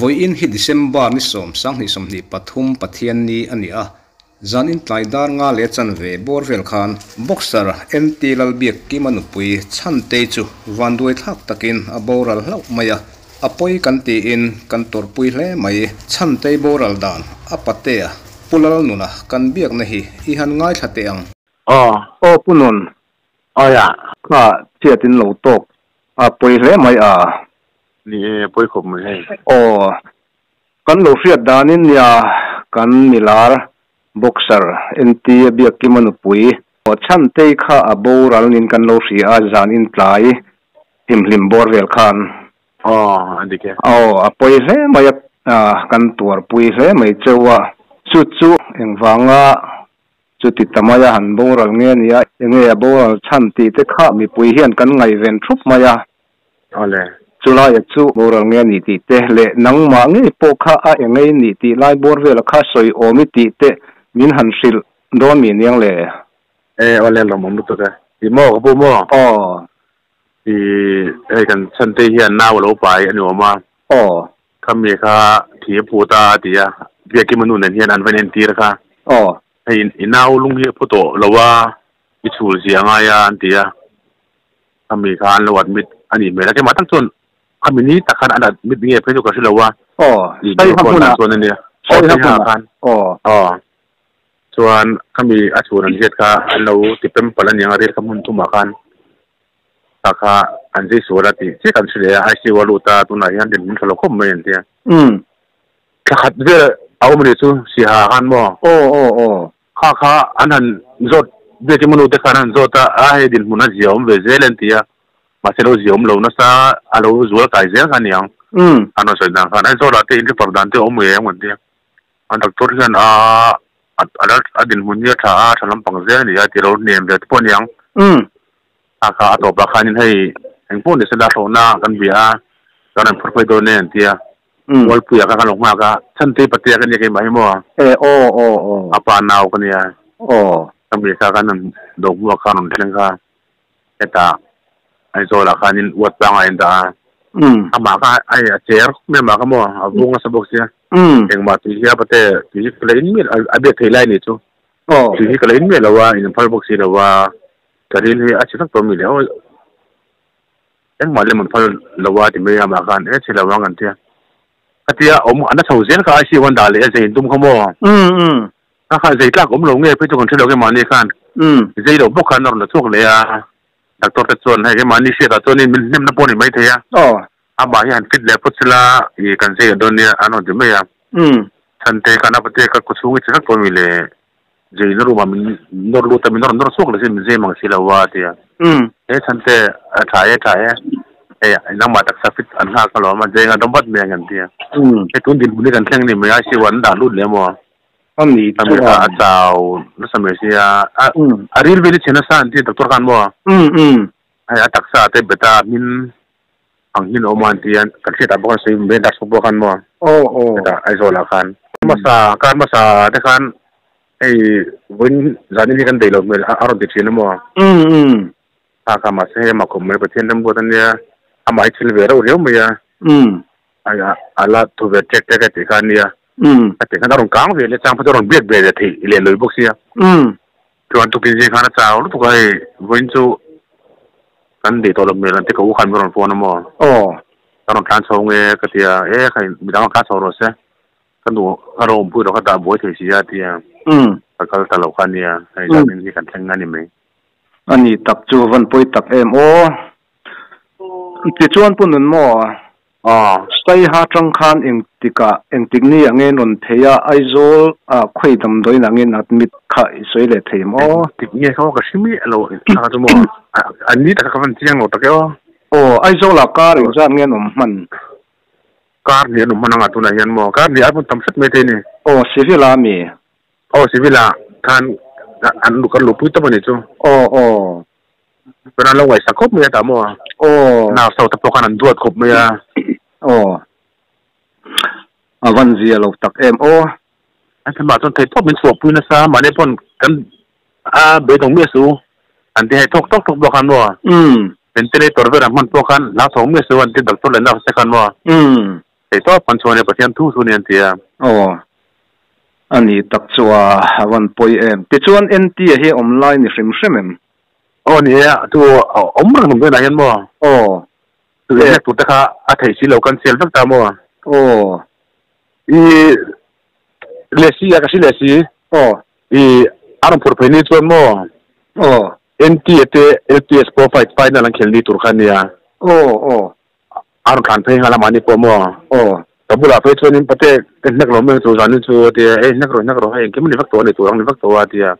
Vawiin hi December ni sawm sanghnih sawmhnih pathum Pathianni a ni a, Zanin tlai dar nga leh chanve bawr vel khan boxer NT Lalbiakkima nupui Chhantei chu vanduai thlak takin a boral hlauh mai a, a pawi kan tiin kan tawrhpui hle mai. Chhantei boral dan a patea Pu Lalnuna kan biakna hi i han ngaithla teh ang. Aw. Aw Pu Nun. Aia. Kha chhiatin lo tawk a pawi hle mai a. Ni e, pawi khawp mai hei. Aw. Kan lo hriat danin nia kan milar boxer NT a Biakkima nupui Chhantei kha a boral nin kan lo hria a zan in tlai hlimhlim bawr vel khan. Aw a dik e. Aw a pawi hle mai a kan tuarpui hle mai cheu a chu chu engvanga chuti ta mai a han boral nge nia enge a boral chhan tih te kha mipui hian kan ngaihven thup mai a. Awle. Chulaia chu boral nge ni tih te leh nangmah ngei pawh kha a engei ni tih lai bawr vela kha sawi awm i tih te min han hrilh dawn mi niang le? E awle lawmawm lutuk e. Ti maw ka pu maw? Aw. Ti hei kan chhante hian nau a lo pai a ni awm a. Aw. Khami kha thi a phut a a ti a, Biakima nu nen hian an va inentir kha. Aw. Hei i nau lung hi a phu tawh lo a, i chhul zia a ngai a an ti a. Khami kha an lo admit a nih hmel a, keimah tak chuan khami ni tak khan an admit nge phei chu ka hre lo a. Aw, Saiha hmunah. Chuan a nia. Saiha hmunah khan. Aw. Aw. Chuan khami a chhun an hriat kha an lo ti pem palh a niang a ril kha hmun thumah khan ta kha an zui sual a tih chiah kan hre leh a, ICU a lut a, tunah hian dinhmun tha lo khawp mai an tia. Umm. Thla khat vel a awm a nih chu Siha khan maw? Aw aw aw. Kha kha an han zawt biak emaw nute khan an han zawt a, a hei dinhmun a zia awm ve zel an ti a, mahse lo zia awm lo nasa a lo zual kai zel kha aniang. An rawn sawi dan khan Aizawl ah te in refer dan te a awm ngei ang an ti a, an doctor hian a a dinhmun hi a tha a, a tha lampang zel a ni a ti lo hnem ve te pawh aniang. Kha kha a tawpah khanin hei engpawh ni sela hlawhna kan bia a, kan rawn phur phei dawn e an ti a. Mualpuia kha kan lo nghak a, Chhantei Patea ka nia keimah hi maw? E aw aw aw. A pa nau ka nia. Aw. Ka mi kha kan rawn do hmuak kha rawn thleng kha hetah Aizawlah khanin uat pangah a indah a. Amah kha ai a cher khawp mai amah kha maw a vung nasa bawk sia. Engmah tui hi a Patea tui hi ka la in miah a biak thei lai ni chu. Aw. Tui hi ka la in miah lo a, in phal bawk si lo a, ka ril hi a chhe vek tawh mi le aw. Engmah lem an phal lo a ti mai a mah khan e chhe lo ang an tia. Khatia awm an a chho zel kha ICU an dah leh a zei in tum kha maw? Kha kha zei tlak awm lo nge phei chu kan hre lo keimahni khan zei loh bawk khan a rawn la chhuak leh a. Doctor te chuan hei keimahni hriatah chuan min hnemna pawh a ni maithei a. Amah hi han fit leh phawt sela i kan zei a dawn nia an rawn ti mai a. Chhante khan a patea ka kawchhung i che vek tawh a mi le? Zeina room ah min nawr lut a, min nawr nawr chhuak leh sin, min zem ang si lo a ti a. He chhante a tha e, tha e, hei nangmah taksa fit an nghak alawm a, Zenga dawm vat mai ang an ti a. Hei tun dinhmun hi kan thleng ni mai a, ICU an dah lut leh maw? A ni chuan. A chau nasa mai sia, a ril vel hi chhe nasa an ti a doctor khan maw? Hei a taksa te bet a hmin ang hmin a awm a an ti a, kan hriat ah bawk an sawi mai darh chhuak bawk khan maw? Hetah Aizawl ah khan. Hmasa kar hmasa te khan hei vawiin zanin hi kan daih lo hmel a rawn ti thin a maw? Kha kha mahse hei amah khawp mai Pathian remruat a nia, amah hi thil ve reuh riau mai a, a la thu ve ṭek ṭek a tih kha a nia, a tih khan a rawn kang ve leh chang phei chu a rawn biak ve leh theih leh lui bawk sia. Chuan tukin zing khan a chau lutuk a hei vawiin chu kan deh tawh lo hmel an ti ka u khan min rawn phone a maw? Aw. Ka rawn tlan chho nge ka ti a, e kha midang rawn tlan chho rawh se, ka nu ka rawn awmpui rawh ka dah buai thei si a ti a, ka kal ta lo kha ania, hei zanin hi kan thleng a ni mai. A ni tak chu van pawi tak em aw. Tichuan Pu Nun maw? Aw. Saiha tang khan engtikah, engtik ni ah nge rawn thei a, Aizawl ah khawi damdawiin ah nge admit kha i sawi leh thei em aw? Engtik nge kha aw ka hre miah lo a chu maw? A ni taka ka van chiang lo tak e aw. Aw, Aizawl ah kar engzat nge an awm hman? Kar hnih an awm hman anga tunah hian maw? Kar hnih ai pawn tam hret mai thei a ni. Aw, civil ah mi? Aw, civil ah khan an kan luhpui tawp a ni chu. Aw, aw. Chuan an lo ngaihsak khawp mai a tah maw? Aw. Nurse ho te pawh khan an duat khawp mai a. Aw. A van zia lo tak em aw. A thlamah chuan theihtawp min chhuahpui nasa, mahni pawn kan a beidawng miah su. An ti hei thawk tawk tawk bawk khan maw? Ventilator vel an hman pawh khan hla thawk miah suh an ti doctor leh nurse te khan maw? Thei tawp kan chhuah nia Pathian thu thu ni an ti a. Aw. A ni tak chu a van pawi em. Tichuan NT-a hi awm lai ni hrim hrim em? Aw ni e, chu awm reng hnum velah hian maw? Aw. Chu inhnek tur te kha a theih si lo kan sel vek ta maw? Aw. I leh si a ka hri leh si. Aw. I a rawn phur phei ni chuan maw? Aw. NT-a te LPS pawh fight final an khel ni tur kha a nia. Aw aw. A rawn thlan phei nghal a mahni pawh maw? Aw. Ka bulah phei chuanin pate ka hnek lo mai chu zanin chu a ti a, ei hnek rawh hnek rawh hei engkim a ni vak tawh a ni tur ang ni vak tawh a a ti a.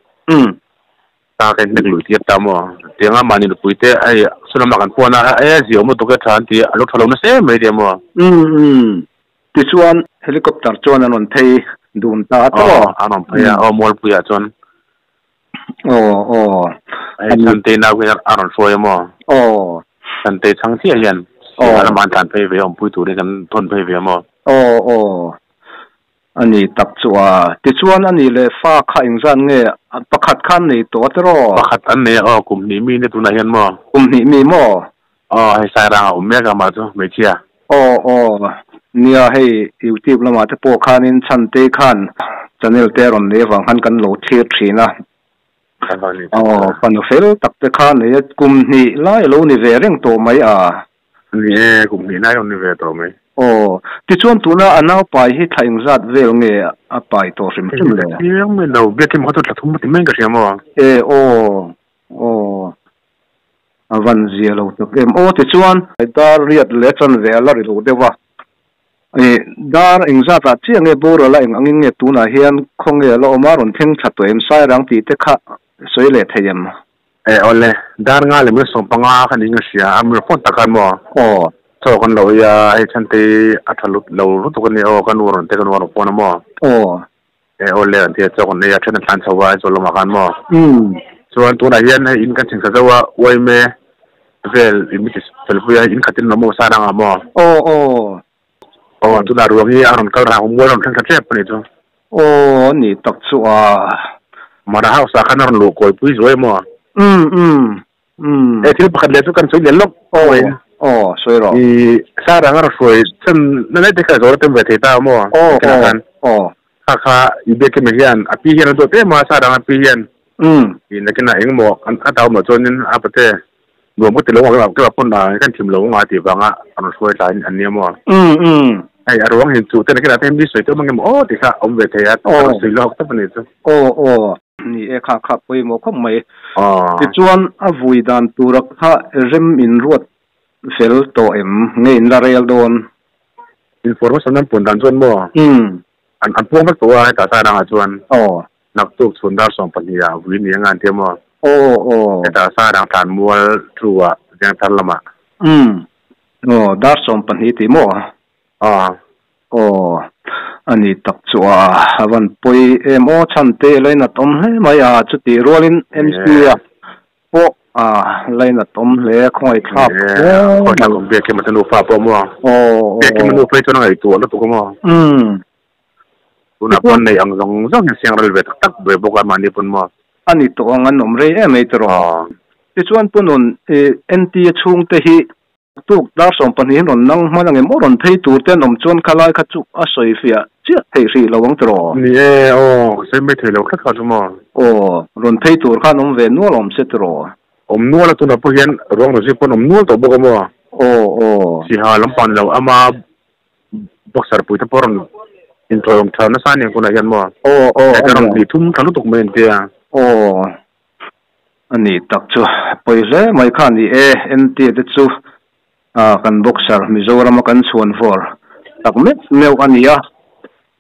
Ta ka inhnek luih tir ta maw? Tianga mahni nupui te hei saw lamah kan puan a, e zia awm lutuk e tha an ti a, a lo tha lo nasa em mai tia maw? Umm. Tichuan helicopter chuan an rawn phei dun ta a tawh. Aw, an rawn phei a, aw Mualpuiah chuan. Aw, aw. Hei Chhantei nau hian a rawn hruai a maw? Aw. Chhantei chhang chiah hian Siaha lamah an tlan phei ve a, awmpui turin kan thawn phei ve a maw? Aw, aw. A ni tak chu a. Tichuan a ni leh fa kha engzat nge pakhat kha an nei tawh a tiraw? Pakhat an nei a aw, kum hnih mi nia tunah hian maw? Kum hnih mi maw? Aw, hei Sairang a awm mek a mah chu hmeichhia. Aw aw, nia hei YouTube lamah te pawh khanin Chhantei khan channel te a rawn nei avang khan kan lo thlir thin a. Aw, fanu fel tak te kha nei a, kum hnih lai a lo ni ve reng tawh mai a. Ni e, kum hnih lai a rawn ni ve tawh mai. Aw, tichuan tuna a naupai hi thla engzat vel nge a pai tawh hrim hrim le? Ka chiang mai lo, biakin kha chu thla thum a ti mai in ka hria maw? E, aw, aw, a van zia lo tak em. Aw, tichuan. Dar riat leh chanve a la ri lo deuh a. E, dar engzat ah chiah nge boral a eng angin nge tunah hian khawnge a la awm a, rawn thleng thla tawh em Sairang tih te kha sawi leh thei em? E awle, dar nga leh mila 15 kha niin ka hria a, mil phawt tak khan maw? Aw. Chaw kan lo ei a, hei Chhantei a tha lut lo lutuk a nia aw, ka nu a rawn te ka nu a rawn phone a maw? Aw. E awle an ti a, chaw kan ei a, then an tlan chho a, Aizawl lamah khan maw? Umm. Chuan tunah hian hei in kan chhingsa zauh a, Uaime vel in mi ti fel pui a, in khatin awm a, Sarang ah maw? Aw aw. Aw, tunah ruang hi a rawn kal rang awm mual a rawn thleng thla tep a nih chu. Aw, a nih tak chu a. Mara house ah khan a rawn luh kawi pui zuai maw? Umm umm umm. E thil pakhat leh chu kan sawi lian lawk Aw aw sawi rawh. I Sarang a rawn hruai chhan na lai te kha zawr a tem ve thei ta maw? Aw aw aw. Kha kha i biakkim hian a pi hian a dawt em a, Sarang a pi hian. Umm. I nakinah engmaw a dau maw chuanin a pate. Nuam ka ti lo ang keimah pawn kan thim lo anga tih vanga a rawn hruai tlai an nia maw? Umm umm. Hei a ruang hin chu te nakinah te mi sawi teuh mang emaw aw tih kha a awm ve thei a, a rawn sawi lawk tawp a nih chu. Aw aw. Ni e kha kha pawimawh khawp mai. Aw. Tichuan a vui dan tura kha rem in ruat fel tawh em? Nge in la rel dawn? Information an puan dan chuan maw? Umm. An puang vek tawh a hetah Sairangah chuan. Aw. Naktuk chhun dar 12 ah vui ni anga an ti a maw? Aw aw. Hetah Sarang tlan mual thu ah Vengthar lamah. Umm. Aw, dar 12 tih maw? Aw. Aw, a ni tak chu a, a van pawi em aw, chhan te lainat awm hle mai a, chutih rualin MC a pawh a lainat awm hle, khawngaih thlak hle mai. Khawngaih thlak awm Biakima te nufa pawh maw? Aw aw. Biakima nu phei chuan a ngaihtuah lutuk a maw? Umm. Tunah pawn nei ang zawng zawng hian siang rel ve tak tak ve bawk a mahni pawn maw? A ni tawh ang an awm rei em ei tiraw. Tichuan Punun i NT a chhungte hi tuk dar 12 in rawn nang hman angem aw rawn phei tur te an awm chuan khalai kha chu a sawi fiah chiah theih hrih lo ang tiraw. Ni e aw, ka sawi mai thei lo khat kha chu maw? Aw, rawn phei tur khan awm ve nual awm se tiraw. Awm nual a tunah pawh hian ruang rawn zir pawn awm nual tawh bawk a maw? Aw aw. Siha lampang ni lo ama Boxer pui te pawh rawn inthawi awm tha nasa aniang tunah hian maw? Aw aw Heta rawn hnih thum tha lutuk mai an tia. Aw a ni tak chu pawi hle mai kha a ni e NT te chu kan boxer Mizoram a kan chhuan vawr tak meuh meuh a ni a,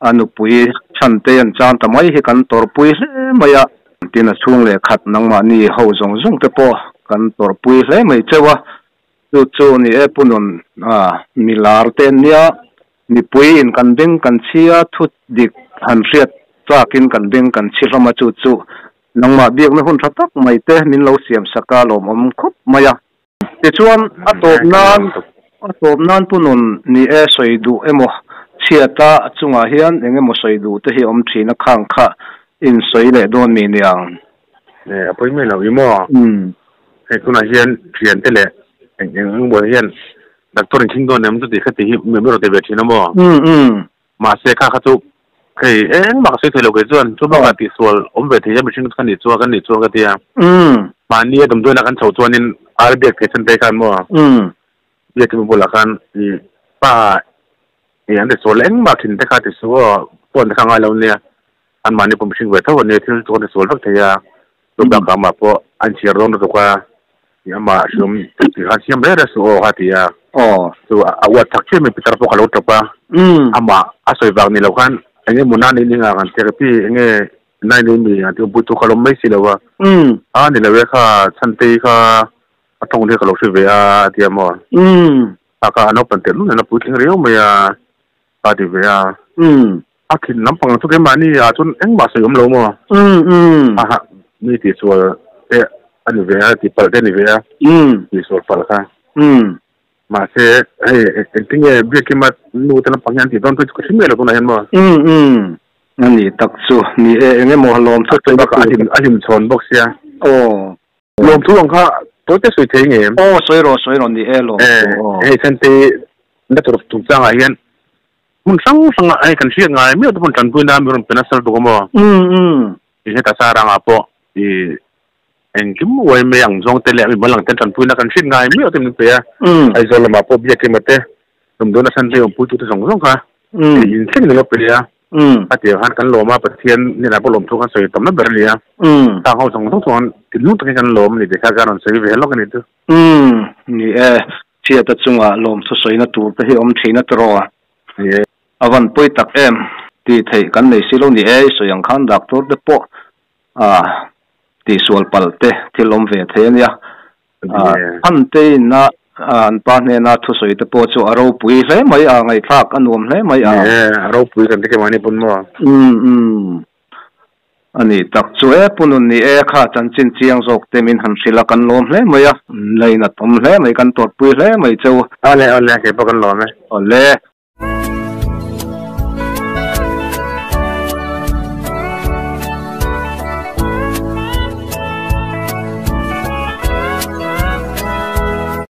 a nupui chhan te an chan ta mai hi kan tawrhpui hle mai a. Tin a chhung leh khat nangmahni ho zawng zawng te pawh kan tawrhpui hle mai cheu a. Chu chu ni e Punun a milar te nia mipui in kan beng kan chhi a thu dik han hriat chak in kan beng kan chhi hlawm a chu chu nangmah biakna hun tha tak mai te min lo siam sak a lawmawm khawp mai a. Tichuan a tawp nan a tawp nan Punun ni e sawi duh emaw chhiata chungah hian eng emaw sawi duh te hi awm thin a khang kha in sawi leh dawn mi niang. E a pawi mai lo i maw? Umm. Hei tunah hian thian te leh eng eng eng buai hian doctor in thleng dawn em chuti khati hi mi rawn ti ve thin a maw? Mahse kha kha chu hei engmah ka sawi thei lo kei chuan chu bakah tihsual awm ve thei a mihring ka nih chuan ka nih chuan ka ti a. Mahni a damdawiinah kan chhoh chuanin ar biak thei chhan te khan maw biak kim bulah khan i pa i an tisual engmah thin te kha ti suh aw phone te kha ngai lo nia an mahni pawh mihring ve tho a nia thil chu kan tisual vek thei a chu bakah amah pawh an chhiar dawn lutuk a i amah hriam ti khan siam reng reng suh aw kha ti a chu a uat chak chiah mai pitar pawh ka lo tawp a amah a sawi vang ni lo khan eng emaw nan in engah kan therapy eng nge nai nei mi an ti pui chu ka lawm mai si lo a a ni lo e kha chhantei kha a tawng hi ka lo hre ve a a ti a maw kha kha a naupang telh nuna puitling riau mai a ka ti ve a a thin lampang chu keimahni ah chuan engmah sawi awm lo maw a ha mi tihsual te a ni ve a tihpalh te a ni ve a tihsual palh kha mahse hei engtinge Biakima nu te lampang hian an tih dawn phei chu ka hre miah lo tunah hian maw. A ni tak chu ni e eng emaw lawm thu sawi bakah a hlim chhawn bawk sia. Aw. Lawmthu ang kha tawite sawi thei nge em? Aw sawi rawh sawi rawh ni e lawmthu aw. Hei Sante na tur chungchangah hian hmun hrang hrangah hei kan hriat ngai miau te pawn tanpui nan min rawn pe nasa lutuk a maw? Ti heta sarangah pawh i engkim uai mai ang zawng te leh mi mal ang ten tanpui na kan hriat ngai miau te min pe a. Aizawl lamah pawh Biakima te Tumdawna Sante awmpuitu te zawng zawng kha in thleng in lo pe a. A tir khan kan lawm a, Pathian hnenah pawh lawmthu kan sawi tamna ber a ni a. Khang ho zawng zawng chuan thinlung takin kan lawm a ni tih kha ka rawn sawi ve lawk a ni chu. Umm, ni e, Chhiata chunga lawmthu sawina tur te hi awm thin a tiraw a? Ni e. A van pawi tak em, tih theih kan nei si lo ni e, i sawi ang khan doctor te pawh a tihsual palh te thil awm ve thei a nia. Hante in a an pa hnena thusawi te pawh chu a ropui hle mai a, ngaihthlak a nuam hle mai a. Ni e, a ropui kan ti kemah ni pawn maw? Umm umm. A ni tak chu e, Pu Nun ni e, kha chanchin chiang zawk te min han hrilh a, kan lawm hle mai a, lainat awm hle mai, kan tawrhpui hle mai cheu. Awle awle, kei pawh kan lawm e. Awle.